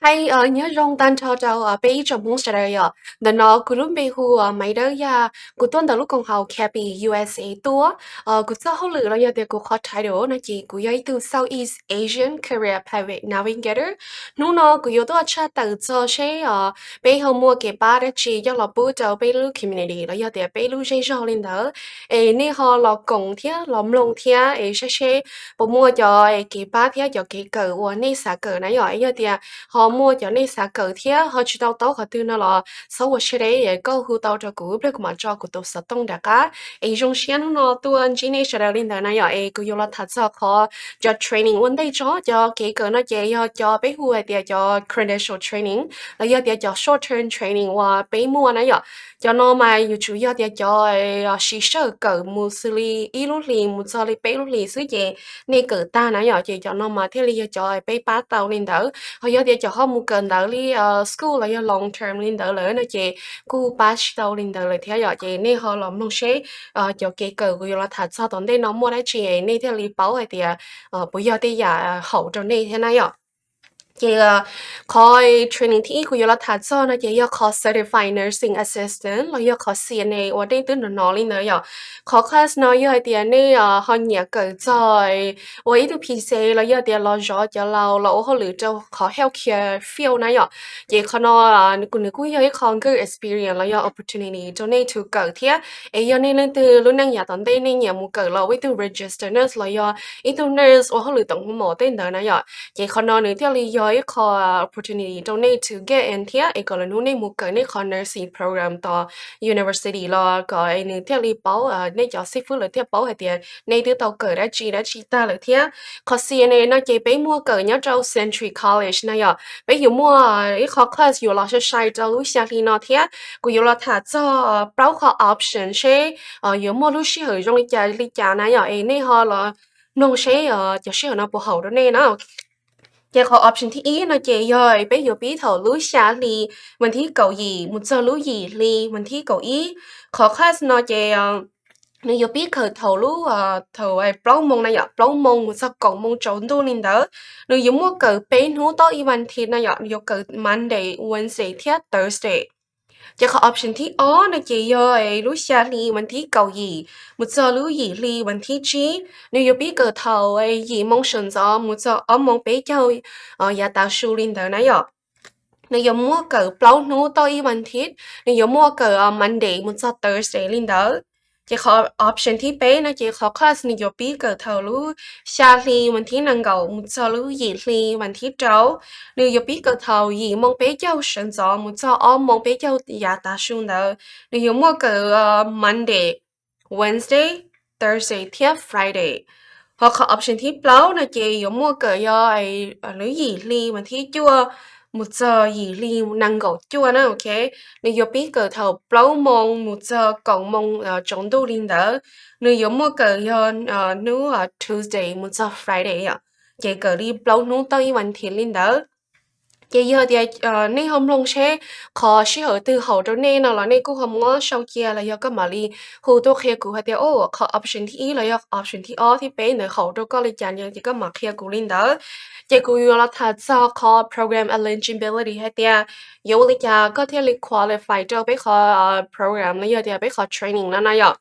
Hais nyob zoo tag nrho rau peb ib tsoom Hmoob sawv daws yom. Ntawm no kuv lub npe hu ua Maiv Dawb Yaj, kuv tuaj ntawm lub koom haum Cappy U S A tuaj. Kuv txoj hauj lwm los yog tias kuv qhov title no ces kuv yog ib tug Southeast Asian Career Pathway Navigator. Hnub no kuv yuav tuaj tshaj tawm txog seb peb ho muaj kev pab dab tsi coj los pub rau peb lub community los yog tias peb lub zej zog li ntawd. Es nej ho los koom thiab los mloog thiab es saib seb puas muaj cov kev pab thiab cov kev kawm uas nej xav kawm na yom. Es yog tias ho muaj cov nej xav kawm thiab ho tsis tau taub qhov twg no los txhob ua siab deb, koj hu tau rau kuv pliag kuv mam tso kuv tus xov tooj nram qab. Es zoo siab hnub no tuaj ntsib nej sawv daws li ntawd na yom. Es kuv yuav los tham txog qhov cov training ua ntej tso. Cov kev kawm no ces yog cov peb hu hais tias cov credential training los yog tias cov short term training uas peb muaj na yom. Cov no mas yuav tsum yog tias cov siv sij hawm kawm mus xws li ib lub hlis mus txog li peb lub hlis xwb ces nej kawm tag na yom. Ces cov no mas thiaj li yog cov peb pab tau li ntawd. Ho yog tias cov ho mus kawm ntawv li school los yog long term li ntawd lawm no ces kuj pab tsis tau li ntawd lawm thiab yom. Ces nej ho los mloog seb cov kev kawm kuv yuav los tham txog tom ntej no muaj dab tsi nej thiaj li paub hais tias puas yog tej yam haum rau nej thiab na yom. Ces qhov training thib ib kuv yuav los tham txog no ces yog qhov Certified Nursing Assistant los yog qhov C N A uas nej twb hnov hnov li ntawd yom. Qhov class no yog hais tias nej ho nyiam kawm txog ua ib tug P C los yog tias los zov cov laus los ua hauj lwm rau qhov healthcare field na yom. Ces qhov no nws kuj yog ib qho good experience los yog opportunity rau nej to kawm thiab. Es yog nej leej twg lub neej yav tom ntej nej nyiam mus kawm los ua ib tug registered nurse los yog ib tug nurse ua hauj lwm tom hmo mom tej ntawd na yom, ces qhov no nws thiaj li yog ib qho opportunity rau nej to get in thiab es kom lwm hnub nej mus kawm nej qhov nursing program tom university los kom nws thiaj li paub, nej cov xib fwb lawv thiaj paub hais tias nej twb tau kawm dab tsi dab tsi tag lawm thiab. Qhov C N A no ces peb muaj kawm nyob rau Century College na yom. Peb yuav muaj ib qho class yuav los sai sai rau lub xya hli no thiab kuv yuav los tham txog plaub qhov option seb yuav muaj lub sij hawm zoo li cas li cas na yom. Es nej ho los mloog seb cov sij hawm no puas haum rau nej na. Ces qhov option thib ib no ces yog peb yuav pib thaum lub xya hli vas thib kaum yim mus txog lub yim hli vas thib kaum ib. Qhov class no ces nws yuav pib kawm thaum lub, thaum plaub moo na yom, plaub moo mus txog kaum moo tsaus ntuj li ntawd. Nws yuav muaj kawm peb hnub tau ib vas thib na yom, yuav kawm Monday, Wednesday thiab Thursday. Ces qhov option thib ob no ces yog lub xya hli vas thib kaum yim mus txog lub yim hli vas thib tsib. Nws yuav pib kawm thaum yim moo sawv ntxov mus txog ob moo peb caug yav tav su li ntawd na yom. Nws yuav muaj kawm plaub hnub tau ib vas thib. Nws yuav muaj kawm Monday mus txog Thursday li ntawd. Ces qhov option thib peb no ces qhov class nws yuav pib kawm thaum lub xya hli vas thib nees nkaum mus txog lub yim hli vas thib rau. Nws yuav pib kawm thaum yim moo peb caug sawv ntxov mus txog ob moo peb caug yav tav su ntawd. Nws yuav muaj kawm Monday, Wednesday, Thursday thiab Friday. Ho qhov option thib plaub no ces yuav muaj kawm yog lub yim hli vas thib cuaj mus txog yim hli nees nkaum cuaj na, ok. Nws yuav pib kawm thaum plaub moo mus txog kaum moo tsaus ntuj li ntawd. Nws yuav muaj kawm yog hnub Tuesday mus txog Friday yom. Ces kawm li plaub hnub tau ib vas thib li ntawd. Ces yog tias nej ho mloog seb qhov sij hawm twg haum rau nej no los nej kuj ho muab sau cia los yog koj mam li hu tuaj qhia kuv hais tias, o, qhov option thib ib los yog option thib ob thib peb ntawd haum rau koj li cas no ces koj mam qhia kuv li ntawd. Ces kuv yuav los tham txog qhov program eligibility hais tias yuav ua li cas koj thiaj li qualify rau peb qhov program los yog tias peb qhov training no na yom.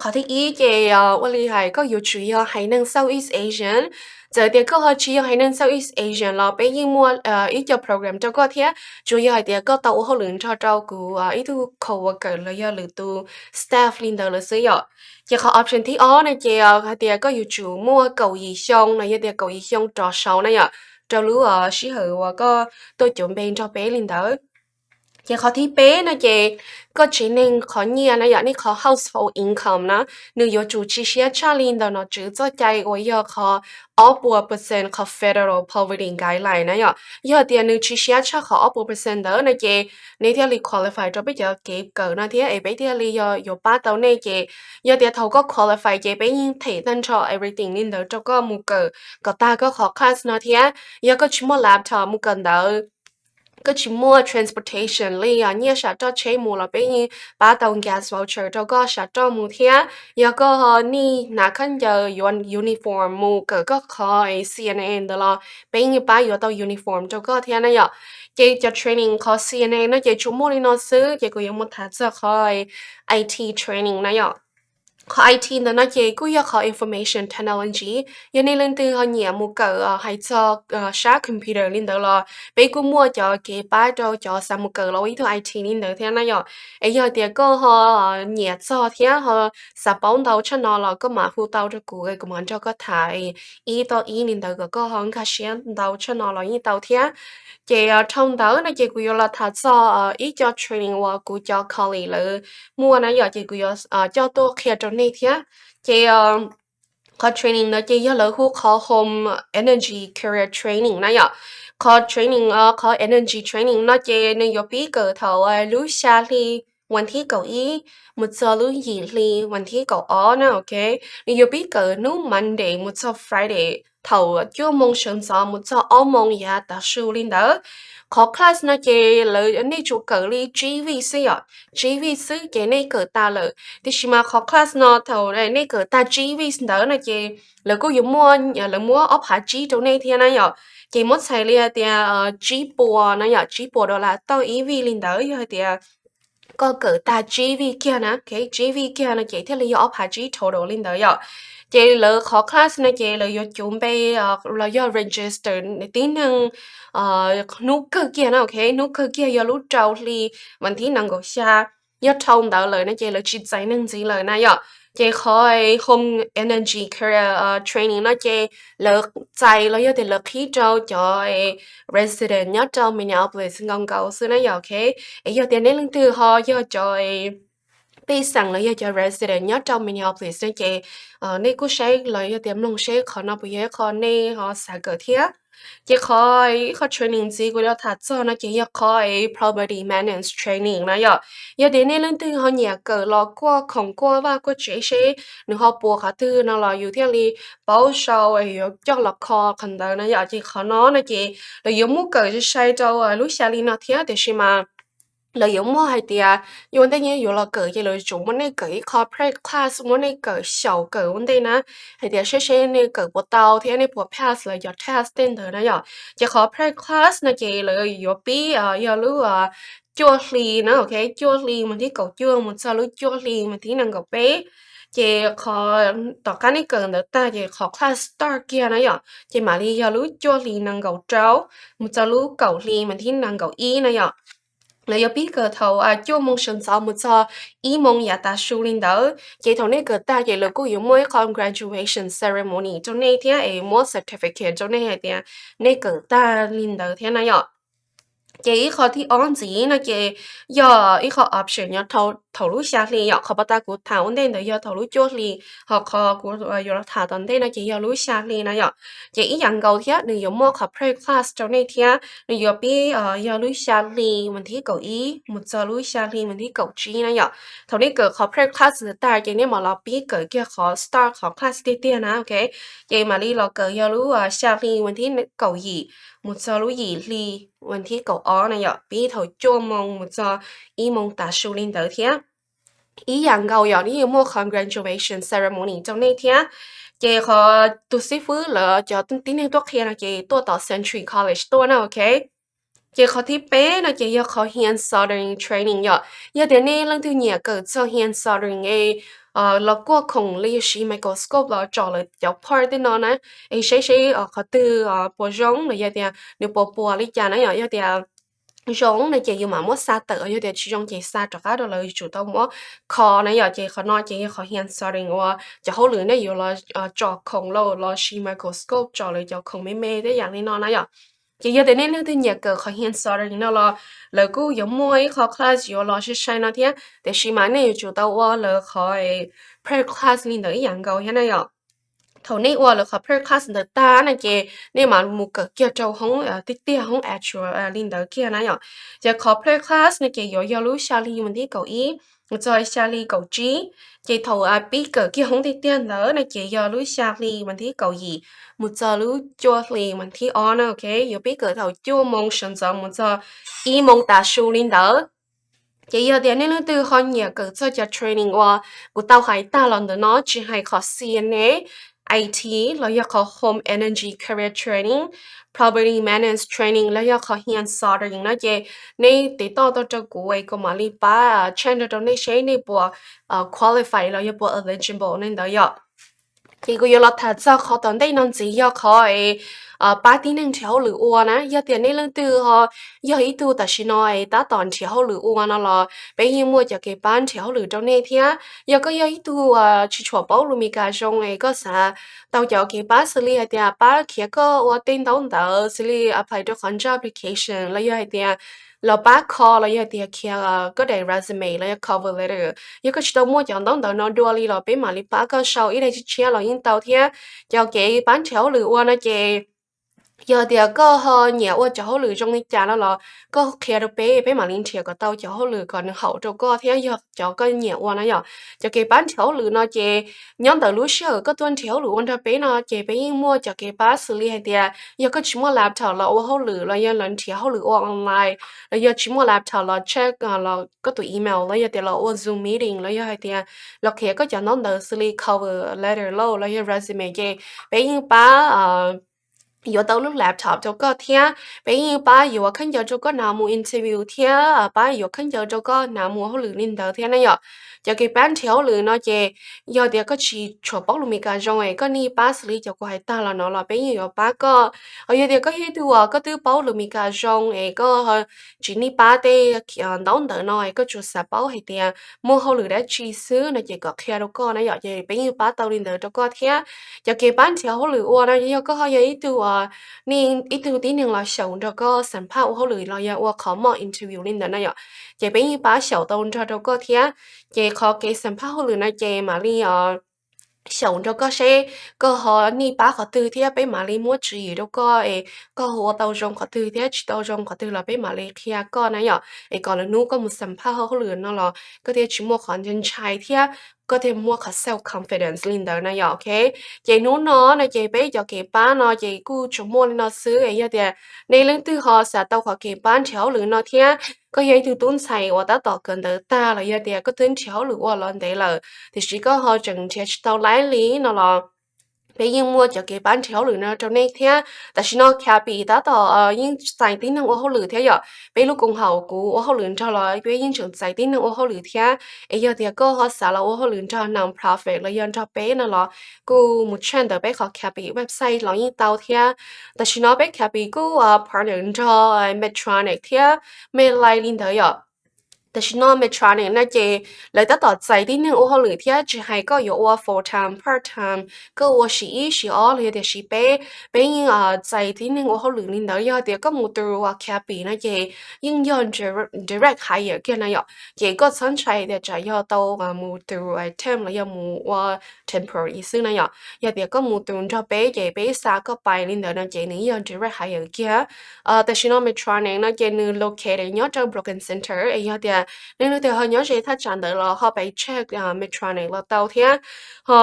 Qhov thib ib ces ua li hais koj yuav tsum yog haiv neeg Southeast Asian. Txawm tias koj ho tsis yog haiv neeg Southeast Asian los peb yeej muaj ib co program rau koj thiab, tsuas yog hais tias koj tau ua hauj lwm nrog rau kuv ib tug coworker los yog lwm tus staff li ntawd lawm xwb yom. Ces qhov option thib ob no ces hais tias koj yuav tsum muaj kaum yim xyoo los yog tias kaum yim xyoo rov saud na yom, rau lub sij hawm uas koj tuaj cuv npe nrog peb li ntawd. Ces qhov thib peb no ces koj tsev neeg qhov nyiaj na yom, nej qhov household income na, nws yuav tsum tsis siab tshaj li ntawm nom tswv txoj cai uas yog qhov ob puas percent qhov federal poverty guideline na yom. Yog tias nws tsis siab tshaj qhov ob puas percent ntawd no ces nej thiaj li qualify rau peb cov kev kawm no thiab es peb thiaj li yog yuav pab tau nej. Ces yog tias thaum koj qualify ces peb yeej them tag nrho everything li ntawd rau koj mus kawm kom tag koj qhov class no thiab. Yog koj tsis muaj laptop mus kawm ntawv koj tsis muaj transportation li os, nyiaj sam roj tsheb mus los peb yeej pab tau gas voucher rau koj sam roj mus thiab. Yog koj ho nij hnav khaub ncaws yuav uniform mus kawm koj qhov C N A ntawd los peb yeej pab yuav tau uniform rau koj thiab na yom. Ces cov training qhov C N A no ces tsuas muaj li no xwb, ces kuv yuav mus tham txog qhov I T training na yom. Qhov I T ntawd no ces kuj yog qhov information technology. Yog nej leej twg ho nyiam mus kawm hais txog sab computer li ntawd los peb kuj muaj cov kev pab rau cov xav mus kawm los ua ib tug I T li ntawd thiab na yom. Es yog tias koj ho nyiam txog thiab ho xav paub ntau tshaj no los koj mam hu tau rau kuv, kuv mam nrog koj tham ib toj ib li ntawd kom koj ho nkag siab ntau tshaj no los yeej tau thiab. Ces dhau ntawd no ces kuv yuav los tham txog ib co training uas kuv cov colleague lawv muaj na yom, ces kuv yuav coj tuaj qhia rau nej thiab. Ces qhov training ntawd ces yog lawv hu qhov Home Energy Career Training na yom. Qhov training, qhov energy training no ces nws yuav pib kawm thaum lub xya hli vas thib kaum ib mus txog lub yim hli vas thib kaum ob na, ok. Nws yuav pib kawm hnub Monday mus txog Friday thaum cuaj moo sawv ntxov mus txog ob moo yav tav su li ntawd. Qhov class no ces lawv, nej tsuas kawm li tsib vij xwb yom, tsib vij xwb ces nej kawm tas lawm. Tiam sis mas qhov class no thaum nej kawm tag tsib vij ntawd no ces lawv kuj yuav muab, lawv muab ob phav tsib rau nej thiab na yom. Ces muab txhais li hais tias tsib puas na yom, tsib puas dollar tauj ib vij li ntawd. Yog hais tias koj kawm tag tsib vij kiag na, tsib vij kiag no ces thiaj li yog ob phav tsib total li ntawd yom. Ces lawv qhov class no ces lawv yuav cuv npe los yog register tib neeg hnub kawg kiag na, ok, hnub kawg kiag yog lub rau hli vas thib nees nkaum xya. Yog dhau ntawd lawm no ces lawv tsis txais neeg ntxiv lawm na yom. Ces qhov Home Energy Career Training no ces lawv txais los yog tias lawv qhib rau cov resident nyob rau Minneapolis nkaus nkaus xwb na yom, ok. Es yog tias nej leej twg ho yog cov pej xeem los yog cov resident nyob rau Minneapolis no ces nej kuj saib los yog tias mloog seb qhov no puas yog ib qho nej ho xav kawm thiab. Ces qhov, ib qho training ntxiv kuv yuav tham txog no ces yog qhov property management training na yom. Yog tias nej leej twg ho nyiam kawm los kuaj khoom kuaj vaj kuaj tsev seb nws ho puas qhov twg no los yus thiaj li paub sau yuav coj los kho qhov ntawd na yom. Ces qhov no no ces lawv yuav muab kawm sai sai rau lub xya hli no thiab, tiam sis mas lawv yuav muab hais tias ua ntej nyob yuav los kawm ces lawv yuav tsum muab nej kawm ib qho prep class, muab nej kawm xyaum kawm ua ntej na, hais tias saib seb nej kawm puas tau thiab nej puas pass lawv cov test tej ntawd na yom. Ces qhov prep class no ces lawv yuav pib yog lub cuaj hli na, ok, cuaj hli vas thib kaum cuaj mus txog lub cuaj hli vas thib nees nkaum peb. Ces qhov tom qab nej kawm ntawd tag ces qhov class start kiag na yom, ces mam li yog lub cuaj hli nees nkaum rau mus txog lub kaum hli vas thib nees nkaum ib na yom. Lawv yuav pib kawm thaum cuaj moo sawv ntxov mus txog ib moo yav tav su li ntawd. Ces thaum nej kawm tag ces lawv kuj yuav muaj ib qho graduation ceremony rau nej thiab es muab certificate rau nej hais tias nej kawm tag li ntawd thiab na yom. Ces ib qho thib ob ntxiv no ces yog ib qho option nyob thaum lub xya hli yom. Qhov pas tas kuv tham ua ntej ntawd yog thaum lub cuaj hli, ho qhov kuv yuav los tham tom ntej no ces yog lub xya hli na yom. Ces ib yam nkaus thiab nws yuav muaj qhov prep class rau nej thiab, nws yuav pib yog lub xya hli vas thib kaum ib mus txog lub xya hli vas thib kaum tsib na yom. Thaum nej kawm qhov prep class ntawd tag ces nej mam los pib kawm kiag qhov start qhov class tiag tiag na, ok. Ces mam li los kawm yog lub xya hli vas thib kaum yim mus txog lub yim hli vas thib kaum ob na yom, pib thaum cuaj moo mus txog ib moo tav su li ntawd thiab. Ib yam nkaus yom, nws yuav muaj qhov graduation ceremony rau nej thiab. Ces qhov tus xib fwb lawv cov tib neeg tuaj qhia no ces tuaj tom Century College tuaj na, ok. Ces qhov thib peb no ces yog qhov hand soldering training yom. Yog tias nej leej twg nyiam kawm txog hand soldering es los kuaj khoom li siv microscope los tsom lawv cov part tej no na, es saib seb qhov twg puas zoo los yog tias nws puas puas li cas na yom. Yog tias zoo no ces yus mam muab xa tawm, yog tias tsis zoo ces xa rov qab rau lawv, yuav tsum tau muab kho na yom. Ces qhov no ces yog qhov hand soldering uas cov hauj lwm nej yuav los tsom khoom los siv microscope tsom lawv cov khoom me me tej yam li no na yom. Ces yog tias nej leej twg nyiam kawm qhov hand soldering no los lawv kuj yuav muaj ib qho class yuav los sai sai no thiab, tiam sis mas nej yuav tsum tau ua lawv qhov prep class li ntawd ib yam nkaus thiab na yom. Thaum nej ua lawv qhov prep class ntawd tag no ces nej mam mus kawm kiag rau hoob tiag tiag, hoob actual li ntawd kiag na yom. Ces qhov prep class no ces yuav yog lub xya hli vas thib kaum ib mus txog xya hli kaum tsib. Ces thaum pib kawm kiag hoob tiag tiag ntawd no ces yog lub xya hli vas thib kaum yim mus txog lub cuaj hli vas thib ob na, ok, yuav pib kawm thaum cuaj moo sawv ntxov mus txog ib moo tav su li ntawd. Ces yog tias nej leej twg ho nyiam kawm txog cov training uas kuv tau hais tag los ntawm no, tsis hais qhov C N A, I T, los yog qhov Home Energy Career Training, Property Management Training, los yog qhov hand soldering no ces nej tiv tauj tau rau kuv es kuv mam li pab check nrog rau nej seb nej puas qualify los yog puas eligible li ntawd yom. Ces kuv yuav los tham txog qhov tom ntej no ntxiv yog qhov es pab tib neeg nrhiav hauj lwm ua na. Yog tias nej leej twg ho yog ib tug tam sim no es tab tom nrhiav hauj lwm ua no los peb yeej muaj cov kev pab nrhiav hauj lwm rau nej thiab. Yog koj yog ib tug tsis tshua paub lus Meskas zoo es koj xav tau cov kev pab xws li hais tias pab khiav koj ua tej ntaub ntawv xws li apply rau qhov job application los yog hais tias los pab kho los yog hais tias khiav koj daim resume los yog cover letter. Yog koj tsis tau muaj cov ntaub ntawv no dua li los peb mam li pab koj sau ib daim tshiab los yeej tau thiab. Cov kev pab nrhiav hauj lwm ua no ces yog tias koj ho nyiam ua cov hauj lwm zoo li cas no los koj qhia rau peb, peb mam li nrhiav kom tau cov hauj lwm kom nws haum rau koj thiab yog cov koj nyiam ua na yom. Cov kev pab nrhiav hauj lwm no ces nyob ntawm lub sij hawm koj tuaj nrhiav hauj lwm ua nrog peb no ces peb yeej muaj cov kev pab xws li hais tias yog koj tsis muaj laptop los ua hauj lwm los yog los nrhiav hauj lwm ua online, los yog tsis muaj laptop los check los koj tus email los yog tias los ua Zoom meeting los yog hais tias los khiav koj cov ntaub ntawv xws li cover letter lauj los yog resume ces peb yeej pab yuav tau lub laptop rau koj thiab peb yeej pab yuav khaub ncaws rau koj hnav mus interview thiab pab yuav khaub ncaws rau koj hnav mus ua hauj lwm li ntawd thiab na yom. Cov kev pab nrhiav hauj lwm no ces yog tias koj tsis tshua paub lus Meskas zoo es koj nij pab xws li cov kuv hais tag los no los peb yeej yuav pab koj. Ho yog tias koj yog ib tug uas koj twb paub lus Meskas zoo es koj tsis nij pab tej ntaub ntawv no es koj tsuas xav paub hais tias muaj hauj lwm dab tsi xwb no ces kom qhia rau koj na yom, ces peb yeej pab tau li ntawd rau koj thiab. Cov kev pab nrhiav hauj lwm ua no yog koj ho yog ib tug uas nij ib tug tib neeg los xyaum nrog koj xam phaj ua hauj lwm los yog ua qhov mock interview li ntawd na yom, ces peb yeej pab xyaum tau nrog rau koj thiab. Ces qhov kev xam phaj hauj lwm no ces mam li xyaum nrog koj seb koj ho nij pab qhov twg thiab peb mam li muab tswv yim rau koj es koj ho ua tau zoo qhov twg thiab tsis tau zoo qhov twg los peb mam li qhia koj na yom, es kom lwm hnub koj mus xam phaj hauj lwm no los koj thiaj tsis muaj qhov ntshai ntshai thiab koj thiaj muaj qhov self confidence li ntawd na yom, ok. Ces hnub no no ces peb cov kev pab no ces kuj tsuas muaj li no xwb es yog tias nej leej twg ho xav tau qhov kev pab nrhiav hauj lwm no thiab koj yog ib tug tub ntxhais uas tab tom kawm ntawv tag los yog tias koj twb nrhiav hauj lwm ua los ntev lawm tiam sis koj ho tseem nrhiav tsis tau laib li no los peb yeej muaj cov kev pab nrhiav hauj lwm no rau nej thiab. Tam sim no CAPI tab tom yeej txais tib neeg ua hauj lwm thiab yom, peb lub koom haum kuv ua hauj lwm nrog los peb yeej tseem txais tib neeg ua hauj lwm thiab. Es yog tias koj ho xav los ua hauj lwm nrog non-profit los yog nrog peb no los kuj mus check ntawm peb qhov CAPI website los yeej tau thiab. Tam sim no peb CAPI kuj partner nrog Medtronic thiab Medline li ntawd yom. Tam sim no Medtronic no ces lawv tab tom txais tib neeg ua hauj lwm thiab tsis hais koj yuav ua full time, part time, koj ua shift ib shift ob los yog tias shift peb, peb yeej txais tib neeg ua hauj lwm li ntawd. Yog tias koj mus through CAPI no ces yeej yog direct hire kiag na yom, ces koj txhob ntshai tias tsam yog tau mus through temp los yog mus ua temporary xwb na yom. Yog tias koj mus through nrog peb ces peb xa koj pais li ntawd no ces nws yog direct hire kiag. Tam sim no Medtronic no ces nws located nyob rau Brooklyn Center es yog tias nej leej twg ho nyob ze thaj tsam ntawd los ho pais check Medtronic los tau thiab. Ho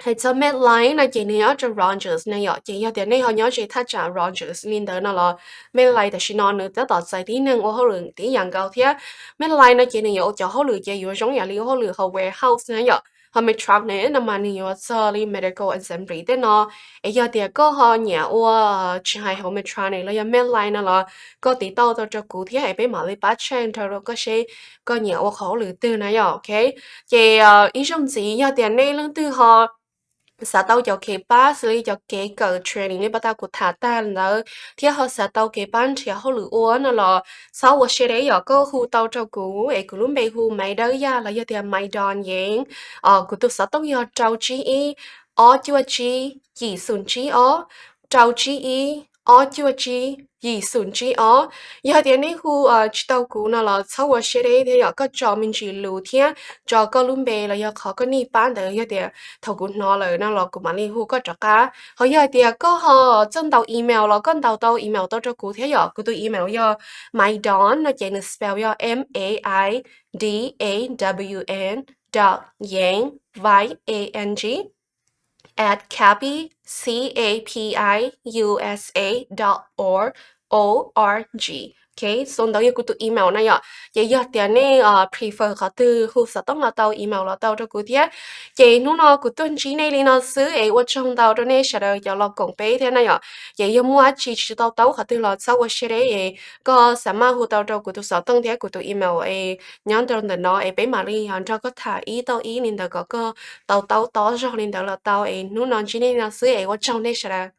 hais txog Medline no ces nws nyob rau Rogers na yom, ces yog tias nej ho nyob ze thaj tsam Rogers li ntawd no los Medline tam sim no nws tab tom txais tib neeg ua hauj lwm tib yam nkaus thiab. Medline no ces nws yuav ua cov hauj lwm ces yuav zoo yam li ua hauj lwm hauv warehouse na yom. Ho Medtronic no mas nws yuav txog li medical assembly tej no. Es yog tias koj ho nyiam ua tsis hais hauv Medtronic los yog Medline no los koj tiv tauj tau rau kuv thiab es peb mam li pab check nrog rau koj seb koj nyiam ua qhov hauj lwm twg na yom, ok. Ces ib zaug ntxiv yog tias nej leej twg ho xav tau cov kev pab xws li cov kev kawm training li pas tas kuv tham tag ntawd thiab ho xav tau kev pab nrhiav hauj lwm ua no los txhob ua siab deb yom, koj hu tau rau kuv es kuv lub npe hu Maiv Dawb Yaj los yog tias Maiv Don Yeev. Kuv tus xov tooj yog rau tsib ib, ob cuaj tsib, yim xoom tsib ob, rau tsib ib, ob cuaj tsib yim xum tsib ob. Yog tias nej hu tsis tau kuv no los txhob ua siab deb thiab yom, koj tso me ntsis lus thiab tso koj lub npe los yog qhov koj niaj pab ntawd, yog tias thaum kuv hnov lawm no los kuv mam li hu koj rov qab. Ho yog hais tias koj ho txawj ntaus email los koj ntaus tau email tau rau kuv thiab yom, kuv tus email yog Mai Don no ces nws spell yog M A I D A W N dot Yang, Y A N G, at capi, C A P I U S A dot org, O R G. Ok, so ntawd yog kuv tus email na yom. Ces yog tias nej prefer qhov twg, hu xov tooj los tau, email los tau rau kuv thiab. Ces hnub no kuv tuaj ntsib nej li no xwb es ua tsaug ntau rau nej sawv daws cov los koom peb thiab na yom. Ces yog muaj dab tsi tsis tau taub qhov twg los txhob ua siab deb es koj xav maj hu tau rau kuv tus xov tooj thiab kuv tus email es nyob rau ntawm no es peb mam li nrog koj tham ib tau ib li ntawd kom koj tau taub tob zog li ntawd los tau. Es hnub no ntsib nej li no xwb es ua tsaug nej sawv daws.